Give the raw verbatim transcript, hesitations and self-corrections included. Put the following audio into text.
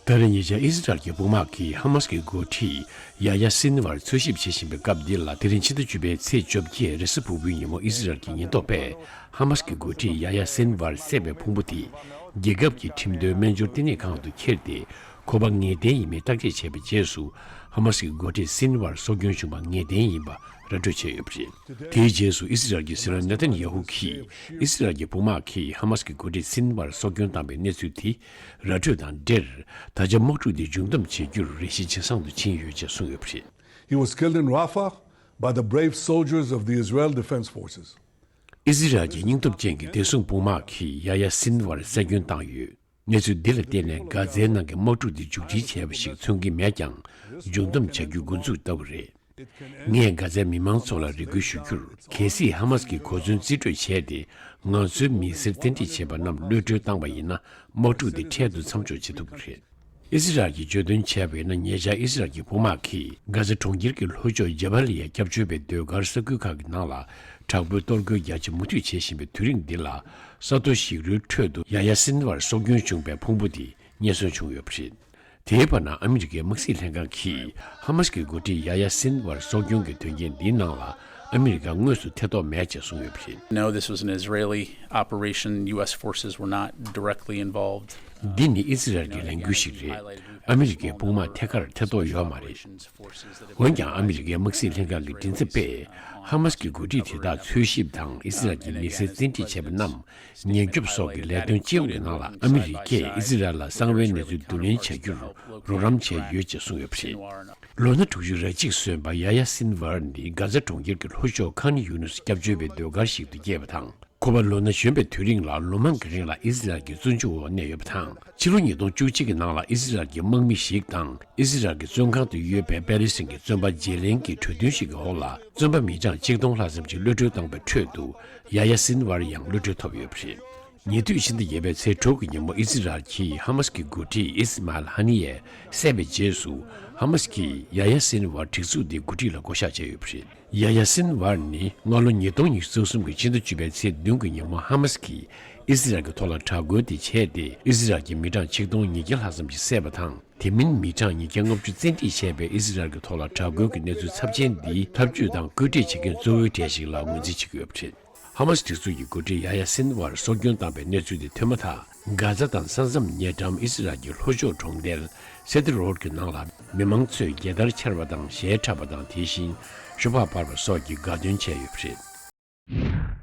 ད་རེས་ཉེ་ཆར་ཨི་སི་རལ་གྱི་དཔུང་དམག་གིས་ཧ་མ་སི་ཀྱི་འགོ་ཁྲིད་ཡ་ཡ་སིན་ཝར་འཚོལ་ཞིབ་བྱེད་བཞིན་པའི་སྐབས་འདི་ལ། དེ་རིང་ཕྱི་ཟླ་བཅུ་པའི་ཚེས་བཅོ་བརྒྱད་རེས་གཟའ་ཕུར་བུའི་ཉིན་མོ་ཨི་སི་རལ་གྱི་ཉེན་རྟོག་པས་ཧ་མ་སི་ཀྱི་འགོ་ཁྲིད་ཡ་ཡ་སིན་ཝར་བསད་པའི་ཕུང་པོ་དེ་རྒྱལ་ཁབ་ཀྱི་ཁྲིམས་དོན་སྨན་སྦྱོར་ལྟེ་གནས་ཁང་དུ་འཁྱེར་ཏེ། ཁོ་པ་ངེས་གཏན་ཡིན་མིན་བརྟག་དཔྱད་བྱས་པའི་རྗེས་སུ། ཧ་མ་སི་ཀྱི་འགོ་ཁྲིད་སིན་ཝར་སྲོག་སྐྱོན་བྱུང་བ་ངེས་གཏན་ཡིན་པ་ར་སྤྲོད་བྱས་ཡོད་པ་རེད། དེའི་རྗེས་སུ་ཨི་སི་རལ་གྱི་སྲིད་བློན་ནེ་ཐན་ཡ་ཧུ་གིས། ཨི་སི་རལ་གྱི་དཔུང་དམག་གིས་ཧ་མ་སི་ཀྱི་འགོ་ཁྲིད་སིན་ཝར་སྲོག་སྐྱོན་བཏང་པའི་གནས་ཚུལ་དེ་ར་སྤྲོད་དང་འབྲེལ། ད་ཆ་དམག་འཁྲུག་དེ་མཇུག་བསྡོམས་བྱེད་རྒྱུར་རེ་ཞིག་ཇེ་བཟང་དུ་ཕྱིན་ཡོད་ཅེས་གསུངས་ཡོད་པ་རེད། He was killed in Rafah by the brave soldiers of the Israel Defense Forces. ཨི་སི་རལ་གྱི་སྙིང་སྟོབས་ཅན་གྱི་བདེ་སྲུང་དཔུང་དམག་གིས་ཡ་ཡ་སིན་ཝར་བསད་སྐྱོན་བཏང་ཡོད། གནས་ཚུལ་འདི་ལ་བརྟེན་ནས་གྷ་ཛའི་ནང་གི་དམག་འཁྲུག་འདི་མཇུག་སྒྲིལ་བྱས་པ་ཞིག་མཚོན་གྱི་མེད་ཀྱང་། མཇུག་བསྡོམས་བྱ་རྒྱུའི་འགོ་འཛུགས་ལྟ་བུ་རེད། ངས་གྷ་ཛའི་མི་མང་ཚོ་ལ་རེ་སྐུལ་ཞུ་རྒྱུར། གལ་སྲིད་ཧ་མ་སི་ཀྱི་གོ་མཚོན་རྩིས་སྤྲོད་བྱས་ཏེ། ང་ཚོའི་མི་སེར་བཙན་ཁྲིད་བྱས་པ་རྣམས་གློད་གྲོལ་བཏང་བ་ཡིན་ན། དམག་འཁྲུག་འདི་འཕྲལ་དུ་མཚམས་འཇོག་བྱེད་ཐུབ་ཀྱི་རེད། ཨི་སི་རལ་གྱིས་བརྗོད་དོན་བྱས་པ་ཡིན་ན། ཉེ་ཆར་ཨི་སི་རལ་གྱི་དཔུང་དམག་གིས་གྷ་ཛ་གྲོང་ཁྱེར་གྱི་ལྷོ་ཕྱོགས་ཇ་བ་ལི་ཡ་སྐྱབས་བཅོལ་བའི་ཟློས་གར་ས་ཁུལ་ཁག་གི་ནང་ལ། དྲག་པོའི་གཏོར་རྒོལ་རྒྱ་ཆེ་མུ་མཐུད་བྱེད་བཞིན་པའི་དུས་རིང་འདི་ལ། ས་རྡོ་ཞིག་རོའི་ཁྲོད་དུ་ཡ་ཡ་སིན་ཝར་སྲོག་སྐྱོན་བྱུང་བའི་ཕུང་པོ་དེ་རྙེད་སོན་བྱུང་ཡོད་པ་རེད། དེའི་བར་ན། ཨ་མི་རི་ཀའི་དམག་སྲིད་ལྷན་ཁང་གིས་ཧ་མ་སི་ཀྱི་འགོ་ཁྲིད་ཡ་ཡ་སིན་ཝར་སྲོག་སྐྱོན་གྱི་དོན་རྐྱེན་འདིའི་ནང་ལ། ཨ་མི་རི་ཀ་དངོས་སུ་ཐེ་གཏོགས་མེད་ཅེས་གསུངས་ཡོད་པ་རེད། No, this was an Israeli operation. U S forces were not directly involved. འདི་ནི་ཨི་སི་རལ་གྱི་ལས་འགུལ་ཞིག་རེད། ཨ་མི་རི་ཀའི་དཔུང་དམག་ཐད་ཀར་ཐེ་གཏོགས་ཡོད་མ་རེད། འོན་ཀྱང་། ཨ་མི་རི་ཀའི་དམག་སྲིད་ལྷན་ཁང་གི་མགྲིན་ཚབ་པས། ཧ་མ་སི་ཀྱི་འགོ་ཁྲིད་དེ་དག་འཚོལ་ཞིབ་དང་། ཨི་སི་རལ་གྱི་མི་སེར་བཙན་ཁྲིད་བྱས་པ་རྣམས་ཉེན་སྐྱོབ་སོགས་ཀྱི་ལས་དོན་སྤྱི་ཡོངས་ཀྱི་ནང་ལ། ཨ་མི་རི་ཀས་ཨི་སི་རལ་ལ་གསང་བའི་གནས་ཚུལ་བསྡུ་ལེན་བྱ་རྒྱུར་རོགས་རམ་བྱས་ཡོད་ཅེས་གསུངས་ཡོད་པ་རེད། ལོ་ན་དྲུག་ཅུ་རེ་གཅིག་སོན་པ་ཡ་ཡ་སིན་ཝར་ནི་གྷ་ཛ་གྲོང་ཁྱེར་གྱི་ལྷོ་ཕྱོགས་ཁཱན་ཡུ་ནུས་སྐྱབས་བཅོལ་བའི་ཟློས་གར་ཞིག་ཏུ་སྐྱེས་པ་དང་། ཁོ་པ་ལོ་ན་གཞོན་པའི་དུས་རིང་ལ་ལོ་མང་གི་རིང་ལ་ཨི་སི་རལ་གྱི་བཙོན་འཇུག་འོག་གནས་ཡོད་པ་དང་། ཕྱི་ལོ་ཉིས་སྟོང་བཅུ་གཅིག་གི་ནང་ལ་ཨི་སི་རལ་གྱི་དམག་མི་ཞིག་དང་ཨི་སི་རལ་གྱི་བཙོན་ཁང་དུ་ཡོད་པའི་པེ་ལེ་སི་ཐན་གྱི་བཙོན་པ་བརྗེ་ལེན་གྱི་གྲོས་མཐུན་ཞིག་གི་འོག་ལ། བཙོན་པ་མི་གྲངས་གཅིག་སྟོང་ལྷག་ཙམ་ཞིག་གློད་གྲོལ་བཏང་བའི་ཁྲོད་དུ། ཡ་ཡ་སིན་ཝར་ཡང་གློད་གྲོལ་ཐོབ་ཡོད་པ་རེད། ཉེ་དུས་ཕྱི་ཟླ་བརྒྱད་པའི་ཚེས་དྲུག་གི་ཉིན་མོ་ཨི་སི་རལ་གྱིས་ཧ་མ་སི་ཀྱི་འགོ་ཁྲིད་ཨི་སི་མཱ་ཨེལ་ཧ་ནི་ཡེ་བསད་པའི་རྗེས་སུ། ཧ་མ་སི་ཀྱིས་ཡ་ཡ་སིན་ཝར་སྒྲིག་འཛུགས་འདིའི་འགོ་ཁྲིད་ལ་བསྐོ་གཞག་བྱས་ཡོད་པ་རེད། ཡ་ཡ་སིན་ཝར་ནི་སྔ་ལོ་ཉིས་སྟོང་ཉི་ཤུ་རྩ་གསུམ་གྱི་ཕྱི་ཟླ་བཅུ་པའི་ཚེས་བདུན་གྱི་ཉིན་མོ་ཧ་མ་སི་ཀྱིས་ཨི་སི་རལ་གྱི་ཐོག་ལ་དྲག་རྒོལ་དེ་བྱས་ཏེ། ཨི་སི་རལ་གྱི་མི་གྲངས་ཆིག་སྟོང་ཉིས་བརྒྱ་ལྷག་ཙམ་ཞིག་བསད་པ་དང་། དེ་མིན་མི་གྲངས་ཉིས་བརྒྱ་ལྔ་བཅུ་བཙན་ཁྲིད་བྱས་པའི་ཨི་སི་རལ་གྱི་ཐོག་ལ་དྲག་རྒོལ་གྱི་གནས་ཚུལ་ཚབས་ཆེན་འདི་འཐབ་ཇུས་དང་བཀོད་སྒྲིག་བྱེད་མཁན་གཙོ་བོའི་གྲས་ཤིག་ལ་ངོས་འཛིན་བྱེད་ཀྱི་ཡོད་པ་རེད། ཧ་མ་སི་སྒྲིག་འཛུགས་ཀྱི་འགོ་ཁྲིད་ཡ་ཡ་སིན་ཝར་སྲོག་སྐྱོན་བཏང་པའི་གནས་ཚུལ་དེ་ཐོན་མ་ཐག་གྷ་ཛ་དང་ས་མཚམས་ཉེ་འགྲམ་ཨི་སི་རལ་གྱི་ལྷོ་ཕྱོགས་གྲོང་རྡལ་སེ་ཏི་རོཌ་ཀྱི་ནང་ལ་མི་མང་ཚོས་རྒྱལ་དར་འཕྱར་བ་དང་གཞས་འཁྲབ་པ་དང་། དེ་བཞིན་ཤོ་སྦག་འབར་བ་སོགས་ཀྱི་དགའ་སྟོན་བྱས་ཡོད་པ་རེད།